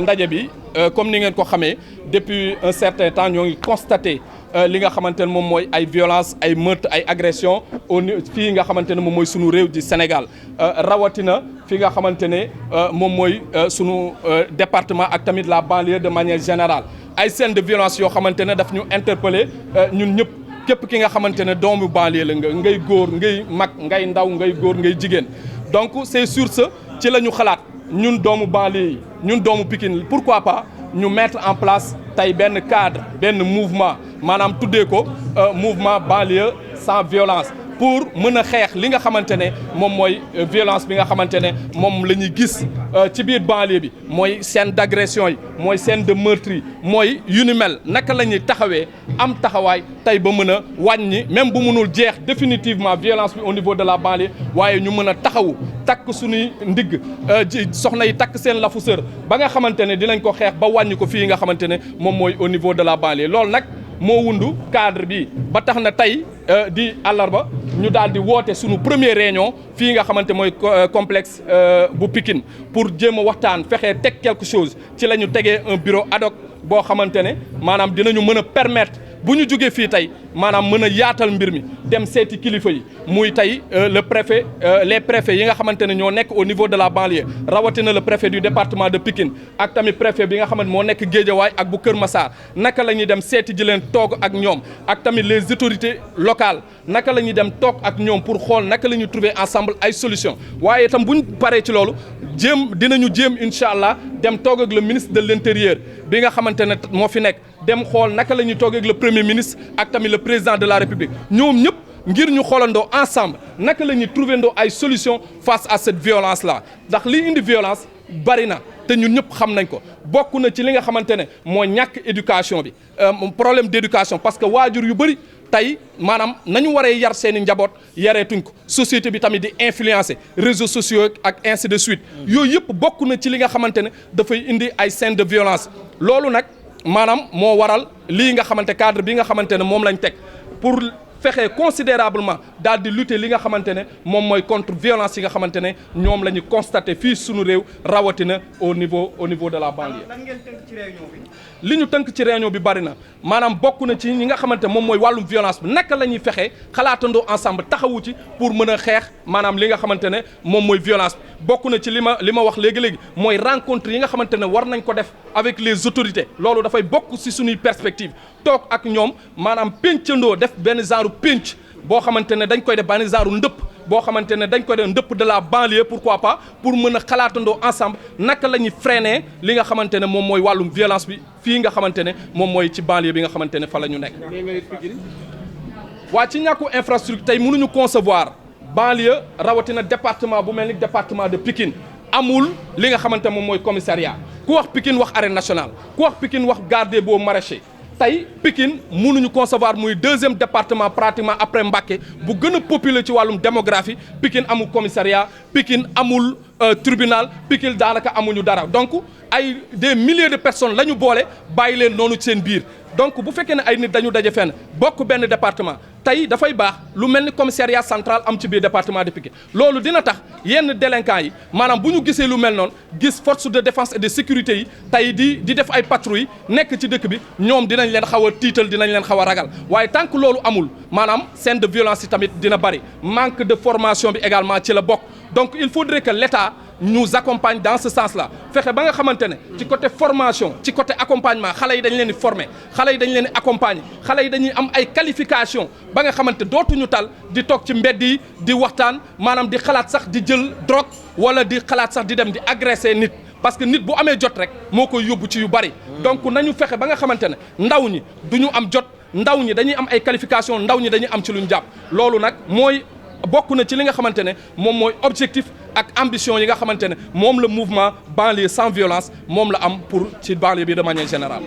ndaje bi comme ni ngeen ko xamee depuis un certain temps ñoo ngi constaté li nga xamante ne moom mooy ay violence ay meurtre ay agression fii nga xamante ne moom mooy sunu réew di Sénégal rawatina fi nga xamante ne moom mooy sunu département ak tamit la banlieue de manière générale ay scènes de violence yoo xamante ne daf ñu interpellé ñun ñëpp képp ki nga xamante ne doomu banlieue la nga ngay góor ngay mag ngay ndaw ngay góor ngay jigéen donc c'est sur ce ci la ñu xalaat ñun doomu banlieue yi ñun doomu Pikine pourquoi pas ñu mettre en place tey benn cadre benn mouvement maanaam tuddee ko mouvement banlieue sans violence pour mën a xeex li nga xamante ne moom mooy violence bi nga xamante ne moom la ñuy gis ci biir banlieue bi mooy scène d'agression yi mooy scène de meurtre yi mooy yu ni mel naka la ñuy taxawee am taxawaay tey ba mën a wàññi même bu mënul jeex définitivement violence bi au niveau de la banlieue waaye ñu mën a taxawu takk suñuy ndigg soxna yi takk seen lafu sër ba nga xamante ne dinañ ko xeex ba wàññi ko fii nga xamante ne moom mooy au niveau de la banlieue loolu nag moo wundu cadre bi ba tax na tey di àllarba ñu daal di woote sunu première réunion fii nga xamante mooy complexe bu Pikine pour jéem a waxtaan fexe teg quelque chose ci la ñu tegee un bureau ad hoc boo xamante ne maanaam dinañu mën a permettre bu ñu jógee fii tey maanaam mën a yaatal mbir mi dem seeti kilifa yi muy tey le préfet les préfets yi nga xamante ne ñoo nekk au niveau de la banlieue rawatina le préfet du département de Pikine ak tamit préfet bi nga xamante moo nekk Guédiawaye ak bu Kër Massar naka la ñuy dem seeti ji leen toog ak ñoom ak tamit les autorités locales naka la ñuy dem toog ak ñoom pour xool naka la ñuy trouver ensemble ay solutions waaye itam buñ paree ci loolu dinañu jéem incha allah dem toog ak le ministre de l'intérieur bi nga xamante ne moo fi nekk dem xool naka la ñuy toog ak le premier ministre ak tamit le président de la république ñoom ñëpp ngir ñu xoolandoo ensemble naka la ñuy trouver ndoo ay solutions face à cette violence là ndax li indi violence bari na te ñun ñëpp xam nañ ko bokk na ci li nga xamante ne mooy ñàkk éducation bi problème d'éducation parce que waajur yu bari tey maanaam nañu waree yar seen i njaboot yareetuñ ko société bi tamit di influencer réseaux sociaux ak ainsi de suite yooyu yëpp bokk na ci li nga xamante ne dafay indi ay scènes de violence loolu nag maanaam moo waral lii nga xamante cadre bi nga xamante ne moom lañ teg pour fexe considérablement daal di lutter li nga xamante ne moom mooy contre violence yi nga xamante ne ñoom la ñu constaté fii sunu réew rawatina au niveau de la banlieue. lan ngeen tënk ci réunion bi. li ñu tënk ci réunion bi bari na maanaam bokk na ci ñi nga xamante moom mooy wàllum violence bi naka la ñuy fexe xalaatandoo ensemble taxawu ci pour mën a xeex maanaam li nga xamante ne moom mooy violence bi bokk na ci li ma wax léegi-léegi mooy rencontre yi nga xamante ne war nañ ko def avec les autorités loolu dafay bokk ci suñuy perspective toog ak ñoom maanaam péncandoo def benn genre pénc boo xamante ne dañ koy def benn genre ndëpp boo xamante ne dañ koy def ndëpp de la banlieue pourquoi pas pour mën a xalaatandoo ensemble naka la ñuy freiner li nga xamante ne moom mooy wàllum violence bi fii nga xamante ne moom mooy ci banlieue bi nga xamante ne fa la ñu nekk. waa ci ñàkku infrastructure tey mënuñu concevoir banlieue rawatina département bu mel ni département de Pikine amul li nga xamante moom mooy commissariat ku wax Pikine wax arène nationale ku wax Pikine wax gare des Beaux Maraîchers tey Pikine mënuñu concevoir muy deuxième département pratiquement après Mbacké bu gën a populeux ci wàllum démographie Pikine amul commissariat Pikine amul tribunal Pikine daanaka amuñu dara donc ay des milliers de personnes la ñu boole bàyyi leen noonu ci seen biir donc bu fekkee ne ay nit dañu daje fenn bokk benn département tey dafay baax lu mel ni commissariat central am ci biir département de Pikine loolu dina tax yenn délinquants yi maanaam bu ñu gisee lu mel noonu gis force de défense et de sécurité yi tey di def ay patrouilles nekk ci dëkk bi ñoom dinañ leen xaw a tiital dinañ leen xaw a ragal waaye tant que loolu amul maanaam scène de violence yi tamit dina bari manque de formation bi également ci la bokk donc il faudrait que l'État nous accompagne dans ce sens-là fexe ba nga xamante ne ci côté formation ci côté accompagnement xale yi dañ leen di former xale yi dañ leen di accompagner xale yi dañuy am ay qualification ba nga xamante dootuñu tal di toog ci mbedd yi di waxtaan maanaam di xalaat sax di jël drogue wala di xalaat sax di dem di agresser nit parce que nit bu amee jot rek moo koy yóbbu ci yu bari donc nañu fexe ba nga xamante ne ndaw ñi duñu am jot ndaw ñi dañuy am ay qualification ndaw ñi dañuy am ci luñ jàpp loolu nag mooy bokk na ci li nga xamante ne moom mooy objectif ak ambition yi nga xamante ne moom la mouvement banlieue sans violence moom la am pour ci banlieue bi de manière générale